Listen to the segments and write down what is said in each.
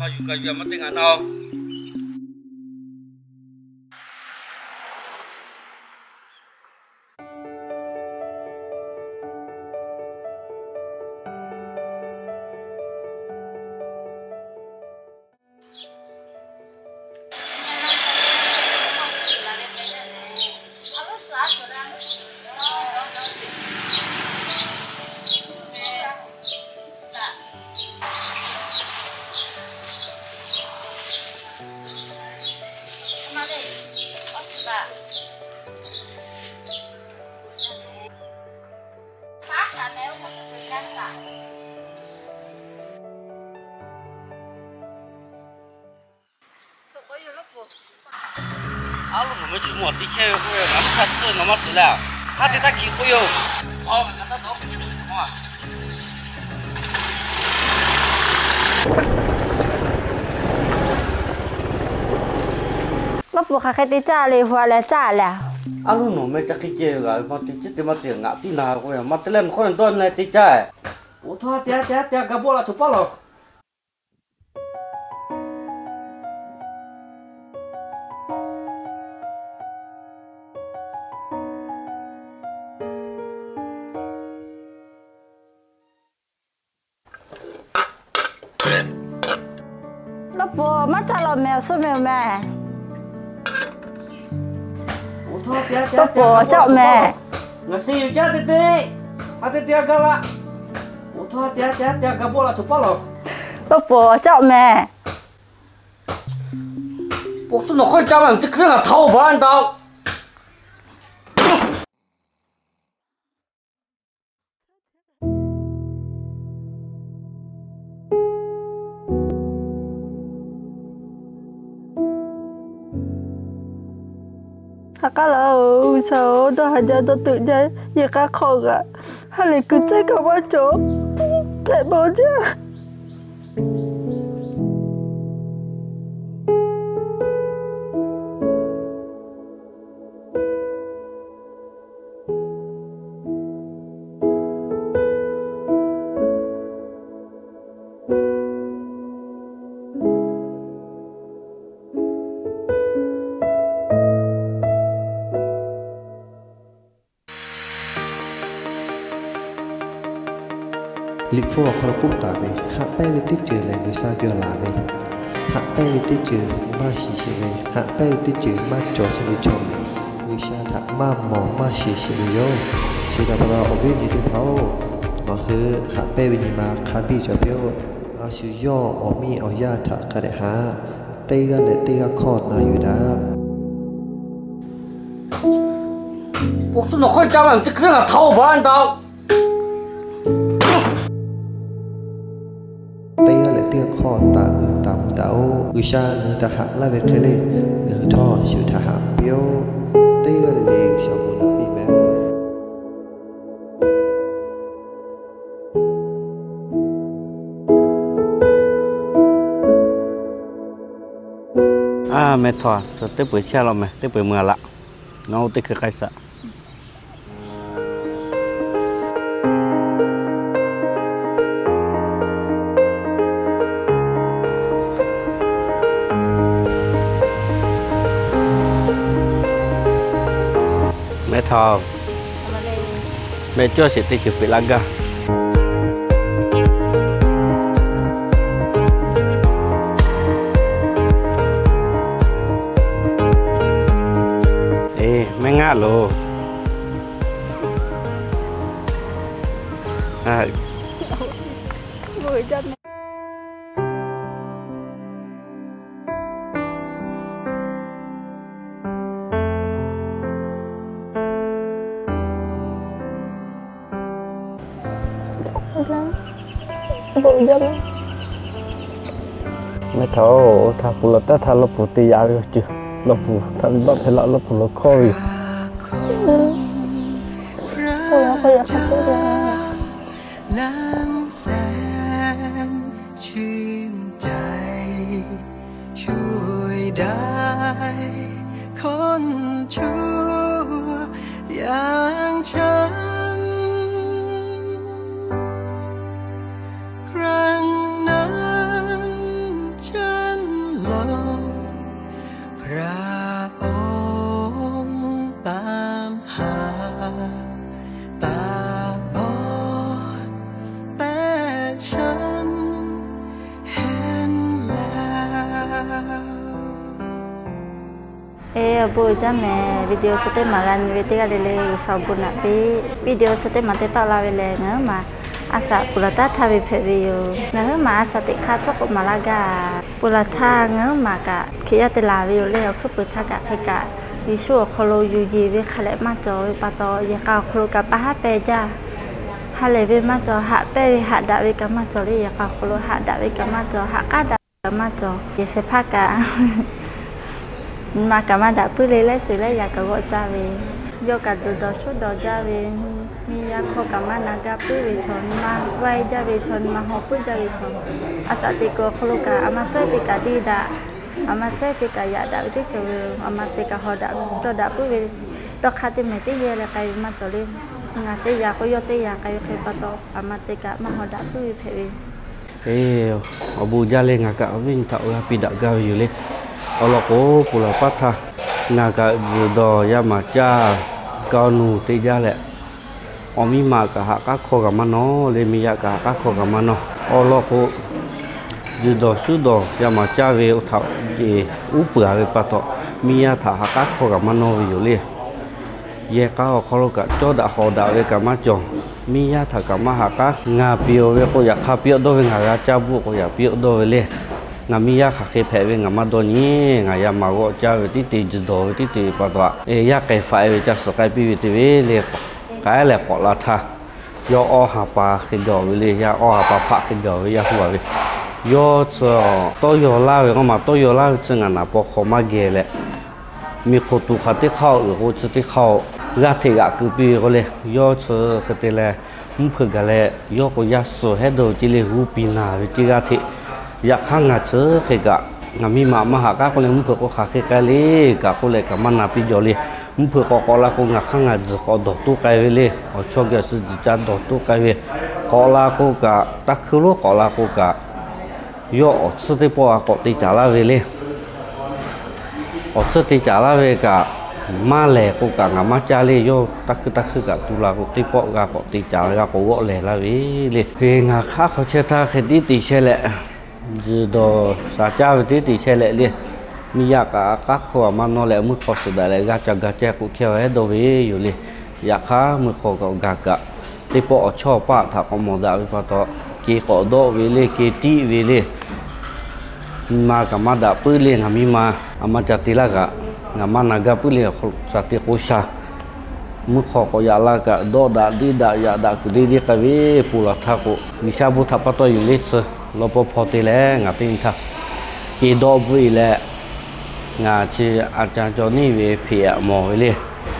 Yuˬ kaꞈ yuˬ maˇ te ngaˬ na-oˬ. Aˉ lo, nawˬ meh shu mawˬ teˇ chehˇ ve k'oˆ ve, ngaˬ mvuhˇ hk'a tsuhˇ nawˬ maˇ shiˍ leh, haˉ teˇ taˇ hkiˬ k'oˆ yoˬ. Lawˇ pfuhˍ hk'aˬ hk'e te caˇ le, hu a leh caˇ leh. Aˉ lo, nawˬ meh ca hk'e ceh g'aꞈ ve maˇ te, ceˇ te maˇ te ngaˬ tiˉ na k'oˆ ve, maˇ te leh nawˬ hk'aw nawˬ dawˇ na te caˇ. Oˇ htaˇ te a te a te a ga bawˆ la tuˬ paˉ lawˬ. Lawˇ pfuhˍ maˇ caˇ lawˬ meh, awˬ suhˉ meh oˬ meh. Lawˇ pfuhˍ caˇ meh. Ngaˬ se yuˬ jaˇ te te, a te te a ga laꞈ. Oˇ htaˇ te a te a te a ga bawˆ la tuˬ paˉ lawˬ. Lawˇ pfuhˍ caˇ meh. Pawꞈ tuˉ nawˬ hk'aw caˇ maˇ te hkui ngaˬ htaꞈ oˇ vaꞈ daꞈ-oˬ. Ha k'aˉ laˇ-oˬ, G'uiˬsha-oˬ, dawˇ haˍ jaˇ dawˇ teuꞈ jaˇ, yehˬ k'a hk'aw g'aꞈ ha lehˬ kuiˬ cehˇ kaꞈ maˇ cawˬ, hpehꞈ bawˬ jaˇ. Liꞈ hpu awˬ hk'aw lo k'oˆ taˍ ve, haꞈ pehnˇ ve teˇ ceuˬ lehˬ G'uiˬsha geh laˬ ve, haꞈ pehnˇ ve teˇ ceuˬ maˇ shiˍ sheˍ ve, haꞈ pehnˇ ve teˇ ceuˬ maˇ cawˬ sheˍ ve chaw lehˬ, G'uiˬsha htaꞈ maˇ mawˬ maˇ shiˍ sheˍ ve yoˬ. Chi htaꞈ pa taw awˬ viˉ awˬ nyi teˇ hpaˍ-oˬ, nawˬ hui haꞈ pehnˇ ve nyi ma hk'a biˇ cawˬ piˇ-oˆ. A shu yawˇ awˬ miˇ awˬ yaˇ htaꞈ hk'a dehꞈ haꞈ, teˇ g'aˇ leh teˇ g'aˇ hkawˇ na yuˬ daꞈ. Pawꞈ tuˉ nawˬ hk'aw caˇ maˇ te hkui ngaˬ htaꞈ oˇ vaꞈ daꞈ-oˬ. Teˇ g'aˇ leh teˇ g'aˇ hkawˇ taꞈ uiˍ taˍ mvuh daꞈ-oˬ. G'uiˬsha ngaˬ hui htaꞈ haꞈ laˇ ve hk'e le, ngaˬ hui htawˇ shu htaꞈ haꞈ piˇ-oˆ. Teˇ g'aˇ leh leh G'uiˬsha bon naꞈ piˇ meh. A, meh htawˇ, teˇ peu-eˬ chehˇ law meh, teˇ peu-eˬ mui a laꞈ. Nawˬ oˇ teˇ hkui k'ai shaꞈ. Meh htawˇ, meh cawˇ sheˍ teˇ ceuˬ peꞈ laˇ gaˇ. Eˬ, meh ngaˆ loˬ. Meh htawˇ, oˇ htaꞈ pun la taˇ htaˇ lawˇ pfuhˍ te yaꞈ ve awˬ ceuˬ, lawˇ pfuhˍ htaꞈ ve baˆ hpehꞈ laˇ, lawˇ pfuhˍ lo hkawˇ ve yoˬ. G'a pon tam haˍ taꞈ pawˇ tehꞈ shanˇ henˇ la. Eˬ, awˬ bon uiˍ jaˇ mehˍ. Video chi teˇ maˬ g'a nyi ve teˇ g'aˇ le le G'uiˬsha awˬ bon naꞈ piˇ. Video chi teˇ maˬ te tawˆ la ve lehˬ, ngaˬ huiˉ maˬ a shaꞈ Ponˬ laˬ htaˇ htaˇ ve hpehꞈ ve yoˬ. Ngaˬ huiˉ maˬ a shaꞈ teꞈ hk'aˇ tcuhˉ k'oˆ maˍ laˇ gaˇ. Ponˬ laˬ htaˇ ngaˬ huiˉ maˬ kaꞈ Hkriꞈ yaˇ te laˬ ve yoˬ le. Awˬ hkuiˉ puiˍ htaˇ kaꞈ hk'e kaꞈ Yeˍsuˆ awˬ hk'aw lo yuˬ yeˬ ve hk'a lehꞈ maˇ cawˬ ve pa taw, yehˬ k'a awˬ hk'aw lo kaꞈ pa haˉ peh jaˇ. Ha lehˬ ve maˇ cawˬ, haꞈ pehnˇ ve haꞈ daꞈ ve kaꞈ maˇ cawˬ le. Yehˬ k'a awˬ hk'aw lo haꞈ daꞈ ve kaꞈ maˇ cawˬ, haꞈ k'aˉ daꞈ ve kaꞈ maˇ cawˬ. Yehˬ shehˍ hpaˇ kaꞈ nyi ma kaꞈ maˇ daꞈ puiˉ le, laiˉ sheˍ laiˉ yaꞈ kaꞈ g'awˆ caˇ ve, yawˇ kaꞈ tzuhˬ dawˬ shuˉ dawˬ jaˇ ve, miˇ yaˇ hkawˇ kaꞈ maˇ na gaˇ puiˉ ve chaw, nyi ma vaiˇ jaˇ ve chaw, nyi ma haw puiˉ jaˇ ve chaw, a shaꞈ teꞈ kuiˬ awˬ hk'aw lo kaꞈ a ma tcuhˉ te kaꞈ deˇ daꞈ, a ma tcuhˉ te kaꞈ yaꞈ daꞈ ve teˇ cawˬ ve, a ma te kaꞈ haw daꞈ cawˇ daꞈ puiˉ ve, tawˇ hk'aˇ teˇ mehˍ teˇ yehˇ leh k'ai ve maˇ cawˬ le. Ngaˬ teˇ yaꞈ k'o yawˇ teˇ yaꞈ k'ai ve hk'e pa taw, a ma te kaꞈ maˇ haw daꞈ puiˉ ve hpehꞈ ve. Eˬ, awˬ bon jaˇ le, ngaˬ kaꞈ awˬ viˉ nyi htaꞈ awˬ g'aˇ piˇ daꞈ gaˇ ve yoˬ le. Awˬ lawn k'o, Ponˬ laˬ paˉ htaˇ ngaˬ kaꞈ tzuhˬ dawˬ yaˇ maˍ caˇ kaoˇ nuˬ te jaˇ leh, awˬ miˇ ma kaꞈ ha k'aˉ hkawˇ g'a maˇ nawˇ le, miˇ yaˇ kaꞈ ha k'aˉ hkawˇ g'a maˇ nawˇ. Awˬ lawn k'o, tzuhˬ dawˬ shuˉ dawˬ yaˇ maˍ caˇ ve oˇ htaꞈ jeˬ uˉ peunˍ ve pa taw, miˇ yaˇ htaꞈ ha k'aˉ hkawˇ g'a maˇ nawˇ ve yoˬ le. Yehˬ k'a awˬ hk'aw lo kaꞈ cawˇ daꞈ hawˍ daꞈ ve kaꞈ maˇ cawˬ. Miˇ yaˇ htaꞈ kaꞈ maˇ ha k'aˉ. Ngaˬ piˇ-oˬ ve k'o, yaꞈ hk'aˇ piˇ-awˆ dawˇ ve ngaˬ g'a caˇ bvuhˆ k'o, yaꞈ piˇ-awˆ dawˇ ve le. Ngaˬ miˇ yaˇ hk'aˬ hk'e hpehꞈ ve ngaˬ maˇ dawˇ nyi. Ngaˬ yaˇ maˍ g'awˆ caˇ ve tiˉ te, tzuhˬ dawˬ ve tiˉ te ve pa taw, yaˇ k'ai faꞈ-e ve ca suhˍ k'ai piˇ ve te ve le. K'ai lehˬ k'awꞈ la htaˇ, yawˇ awˇ ha pa hk'e gaˬ ve le. Yaˇ awˇ ha pa hpaˆ hk'e gaˬ ve yaˇ hu a ve, yawˇ tcuh tawˇ yaw laˇ ve k'oˆ ma, tawˇ yaw laˇ ve tcuh ngaˬ naˍ paw hk'aw maˇ geh leh, miˬ hk'oˍ tuˬ hk'aˬ teˇ hk'aˇ uiˍ k'o tcuh teˇ hk'aˇ g'aˇ hteꞈ g'aꞈ keu piˇ ve k'oˆ le. Yawˇ tcuh hk'e te leh, mvuhˇ hpeuꞈ gaˬ leh yawˇ k'o yaˇ suhˍ hehˉ dawˇ ve ceˇ le, g'uˇ piˇ naˬ ve ceˇ g'aˇ hteꞈ. Yaꞈ hk'aˇ ngaˬ tcuh hk'e kaꞈ, ngaˬ miˇ ma maˇ ha k'aˉ k'oˆ leh, mvuhˇ hpeuꞈ k'o hk'aˬ hk'e k'ai le kaꞈ k'oˆ leh kaꞈ maˇ na piˇ jaw le. Mvuhˇ hpeuꞈ k'awꞈ k'awꞈ la k'o, ngaˬ hk'aˇ ngaˬ tzuhˬ k'awꞈ dawˬ toˇ k'ai ve le. Awˬ chawˇ geh awˬ suh tzuhˬ ca dawˬ toˇ k'ai ve, k'awꞈ la k'o kaꞈ, taˇ hkuiˇ lonˉ k'awꞈ la k'o kaꞈ, yawˇ awˬ tsuhˇ teˇ pawˆ g'a k'awꞈ te caˍ laˇ ve le. Awˬ tsuhˇ te caˍ laˇ ve kaꞈ, maˇ lehˬ k'o kaꞈ ngaˬ maˇ caˇ le. Yawˇ taˇ hkuiˇ taˇ hkuiˇ kaꞈ tu la k'o, teˇ pawˆ g'a k'awꞈ te caˍ, g'a k'awꞈ g'awˆ lehˬ laˇ ve le. Hk'e ngaˬ hk'aˇ hk'aw chehˇ htaˇ hk'e tiˉ te chehˇ leh, tzuhˬ dawˬ shaˍ caˇ ve tiˉ te chehˇ leh le. Miˇ yaˇ kaꞈ k'aˉ hk'aw g'a maˇ nawˇ leh, mvuhˇ hk'aw suhˍ daꞈ leh g'aˇ ca ga ceh k'o hkehˇ hehˉ dawˇ ve yoˬ le. Yaꞈ hk'aˇ mvuhˇ hk'aw k'awꞈ gaˬ kaꞈ, teˇ pawˆ awˬ chawˇ awˬ paˆ htaꞈ k'awꞈ mawˬ daꞈ ve pa taw, keh k'awꞈ dawˆ ve le, keh tiˆ ve le. Nyi ma kaꞈ maˇ daꞈ puiˉ le. Ngaˬ miˇ ma a ma ca te laˇ kaꞈ, ngaˬ maˇ na gaˇ puiˉ le. Awˬ hk'aw lo shaˍ te k'o sha, mvuhˇ hk'aw k'awꞈ yaꞈ la kaꞈ, dawˆ daꞈ deˇ daꞈ yaꞈ daꞈ kuiˬ deˇ deˇ k'ai ve. Ponˬ laˬ htaˇ k'o, G'uiˬsha bon htaꞈ pa taw yoˬ le. Tcuh law paw hpaw te leh ngaˬ teˇ nyi htaˇ keh dawˆ bvuhˆ e leh, ngaˬ chi a ca caw neˇ ve hpeꞈ aꞈ mawˬ ve le.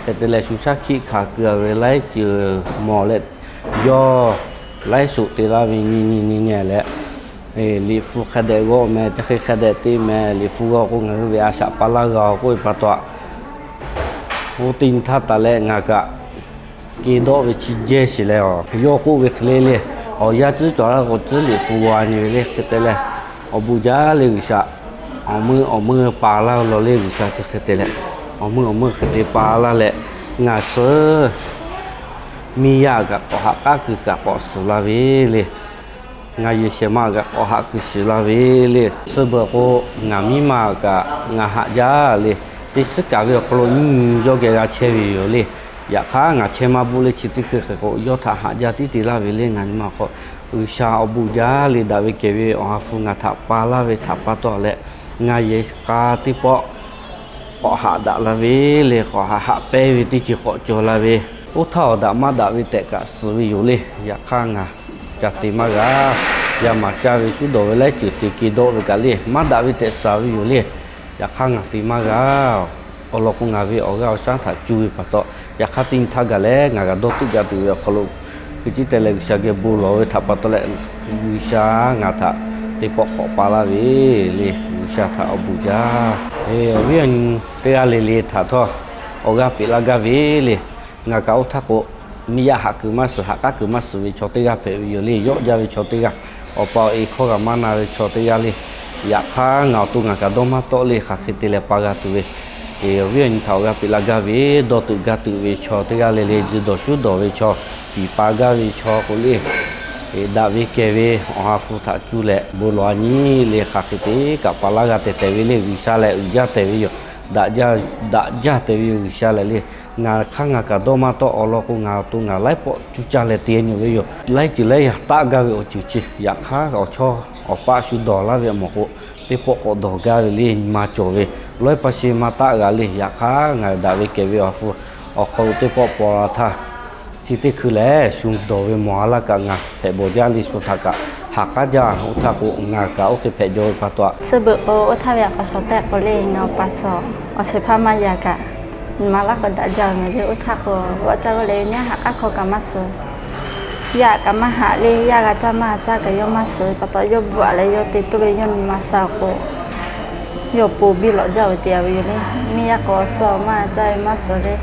Hk'e te leh shu shaˉ hkiˆ hkanˍ keu a ve laiˉ ceuˬ mawˬ leh, yawˇ laiˉ shoꞈ te laˇ ve nyi nyi nyi nyi leh, Liꞈ hpu hk'a dehꞈ g'awˆ meh, ca hk'e hk'a dehꞈ te meh. Liꞈ hpu g'awˆ k'o ngaˬ hui ve a shaꞈ pa laˇ g'a-oˬ k'oˆ ve pa taw, oˇ teˇ nyi htaˇ taˍ leh ngaˬ kaꞈ keh dawˆ ve chi jehˇ sheˍ leh, yawˇ k'oˆ ve hk'e le le, awˬ yanˇ tcuhˉ cawˬ laˇ k'o tcuhˉ Liꞈ hpu g'a nyi ve le. Hk'e te leh, awˬ bon jaˇ le G'uiˬsha, awˬ meuˇ awˬ meuˇ pa laˇ law le G'uiˬsha chi hk'e te leh, awˬ meuˇ awˬ meuˇ hk'e te pa laˇ leh, ngaˬ tcuhˉ miˇ yaˇ kaꞈ k'awꞈ haꞈ k'aˉ kuiˬ kaꞈ k'awꞈ suhˍ la ve le. Ngaˬ yehˬ shehˍ ma kaꞈ k'awꞈ haꞈ kuiˬ shiˍ la ve le. Suh beuꞈ k'o, ngaˬ miˇ ma kaꞈ ngaˬ haꞈ jaˇ le. Teˇ suhˉ kaˍ ve awˬ hk'aw lo nyiˇ nyi yawˇ geh g'a chehˇ ve yoˬ le. Yaꞈ hk'aˇ ngaˬ chehˇ maˇ bvuhˆ le chi teˇ hkui hk'e k'o, yawˇ htaꞈ haꞈ jaˇ tiˉ te laˇ ve le. Ngaˬ nyi ma hk'aw G'uiˬsha awˬ bon jaˇ le daꞈ ve kehˬ ve awˬ ha hpu ngaˬ htaꞈ pa laˇ ve htaꞈ pa taw leh, ngaˬ yehˬ k'a teˇ pawˆ k'awꞈ haꞈ daꞈ la ve le. K'awꞈ haꞈ haꞈ pehnˇ ve teˇ ceuˬ k'awꞈ cawˬ la ve, oˇ htaˇ awˬ daꞈ maˇ daꞈ ve tehꞈ kaꞈ suhˍ ve yoˬ le. Yaꞈ hk'aˇ ngaˬ ca te maˇ g'a. Yaˇ maˍ caˇ ve shuˉ dawˬ ve laiˉ ceuˬ te keh dawˆ ve kaꞈ le, maˇ daꞈ ve tehꞈ suhˍ ve yoˬ le. Yaꞈ hk'aˇ ngaˬ te maˇ g'a. Awˬ lawn k'o, ngaˬ ve awˬ g'aˇ awˬ shaˉ htaꞈ cuˇ ve pa taw, yaꞈ hk'aˇ teˇ nyi htaˇ gaˬ leh ngaˬ g'a dawˇ tuˆ jaˇ tuˬ ve awˬ hk'aw lo, hkui ciˉ teh leh G'uiˬsha geh bon lawˬ ve htaꞈ pa taw leh, G'uiˬsha ngaˬ htaꞈ teˇ pawˆ k'awꞈ pa laˇ ve le. G'uiˬsha htaꞈ awˬ bon jaˇ. Awˬ viˉ awˬ nyi teˇ g'aˇ le le htaꞈ htawˇ awˬ g'aˇ peꞈ laˇ gaˇ ve le. Ngaˬ kaꞈ oˇ htaˇ k'o, miˇ yaˇ haꞈ kuiˬ maˇ suhˍ, haꞈ k'aˉ kuiˬ maˇ suhˍ ve chaw teˇ g'aˇ hpehꞈ ve yoˬ le. Yawˆ jaˇ ve chaw teˇ g'aˇ, awˬ pa awˬ e hkawˇ g'a maˇ na ve chaw teˇ g'aˇ le. Yaꞈ hk'aˇ, ngaˬ awˬ to ngaˬ kaꞈ dawˇ maˇ tawˆ le, hk'aˬ hk'e te leh pa g'a tuˬ ve, awˬ viˉ awˬ nyi htaꞈ awˬ g'aˇ piˇ laˇ gaˇ ve, dawˇ teuꞈ gaˇ teuꞈ ve chaw teˇ g'aˇ le le, tzuhˬ dawˬ shuˉ dawˬ ve chaw, tiˍ pa gaˇ ve chaw k'o le, daꞈ ve kehˬ ve Awˬ ha hpu htaꞈ cuˇ leh bon lawˬ a nyi le, hk'aˬ hk'e te kaꞈ pa laˇ g'a tehˬ tehˬ ve le. G'uiˬsha lehˬ uiˍ jaˇ tehˬ ve yoˬ. Daꞈ jaˇ, daꞈ jaˇ tehˬ ve yoˬ. G'uiˬsha lehˬ le, ngaˬ hk'aˇ ngaˬ kaꞈ dawˇ maˇ tawˆ, awˬ lawn k'o ngaˬ awˬ to ngaˬ laiˉ pawˆ cuˇ caˇ leh te nyi ve yoˬ. Laiˉ ceuˬ laiˉ yaꞈ taˆ gaˇ ve awˬ ceuˬ chi, yaꞈ hk'aˇ awˬ chawˇ awˬ paˆ shu dawˬ laˇ ve awˬ moˍ k'o, teˇ pawˆ k'awꞈ dawˬ gaˇ ve le, nyi ma cawˬ ve, lawˉ pa she maˇ taˆ g'a le. Yaꞈ hk'aˇ ngaˬ daꞈ ve kehˬ ve Awˬ ha hpu awˬ hk'aw lo teˇ pawˆ paw la htaˇ, chi teˇ hkui lehˬ shu dawˬ ve mawˬ a laˇ kaꞈ ngaˬ hpehꞈ bawˬ jaˇ le. Shu htaꞈ kaꞈ haꞈ k'aˉ jaˇ. Oˇ htaˇ k'o, ngaˬ kaꞈ oˇ hk'e hpehꞈ jaw ve pa taw, suh beuꞈ k'o oˇ htaˇ ve a k'a shawˍ tehꞈ k'o le, ngaˬ awˬ pa suh awˬ shehˍ hpaˇ maˇ yaꞈ kaꞈ, nyi ma laˇ k'o daꞈ jaˇ ve le. Oˇ htaˇ k'o, g'aꞈ caˇ g'aˇ le nyi haꞈ k'aˉ hk'aw kaꞈ maˇ suh, yaˇ kaꞈ maˇ haꞈ le, yaˇ g'a caˇ maˇ g'a caˇ kaꞈ yawˇ maˇ suh pa taw, yawˇ bvuhꞈ leh yawˇ te toˇ ve yawˇ nyi ma sha k'o, yawˇ awˬ pon biˇ lawꞈ jaˇ ve te a ve yoˬ le. Miˇ yaˇ k'o suh maˇ caˇ ve maˇ suh le.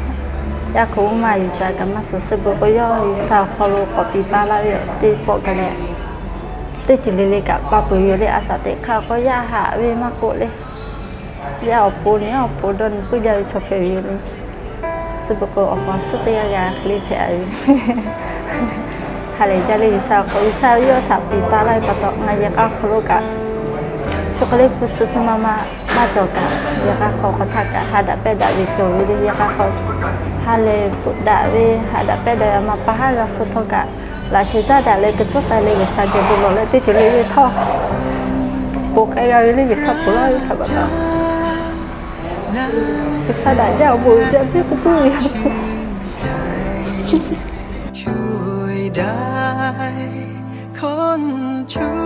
Yaˇ hk'oˆ maˇ yuˬ caꞈ kaꞈ maˇ suh, suh beuꞈ k'o yawˇ G'uiˬsha awˬ hk'aw lo k'awꞈ piˇ taˍ laˇ ve yoˬ. Teˇ pawˆ kaꞈ leh, teˇ ceuˬ le le kaꞈ pa peuˬ ve yoˬ le. A shaꞈ teꞈ hk'aˇ k'o yaˇ haꞈ ve maˇ k'oˆ le, yaˇ awˬ pon nyi awˬ pon dawˇ nyi puiˉ jaˇ ve chaw hpehꞈ ve yoˬ le. Suh peuˬ k'o awˬ pa suhˉ teˇ g'aˇ g'a hk'e le hpehꞈ ve. Ha lehˬ jaˇ le G'uiˬsha awˬ hk'aw, G'uiˬsha yawˇ htaꞈ piˇ taˍ laˇ ve pa taw, ngaˬ yehˬ k'a hk'aw lo kaꞈ chaw hk'e le hpu suh suh ma ma maˇ cawˬ kaꞈ, yehˬ k'a hk'aw hk'aw htaˇ kaꞈ ha daꞈ pehˇ daꞈ ve cawˬ ve le. Yehˬ k'a hk'aw ha lehˬ daꞈ ve, ha daꞈ pehˇ daꞈ ve a ma pa haˉ g'a hpu htawˇ kaꞈ, laꞈ sheh caˉ daꞈ leh keu tcuhˉ taˍ leh G'uiˬsha geh bon lawˬ leh teˇ ceuˬ le le htawˇ, ponˬ k'ai g'a ve le G'uiˬsha ponˬ laˇ ve htaꞈ pa taw, G'uiˬsha daꞈ jaˇ awˬ bon uiˍ jaˇ piˇ k'oˆ piˇ ve yoˬ.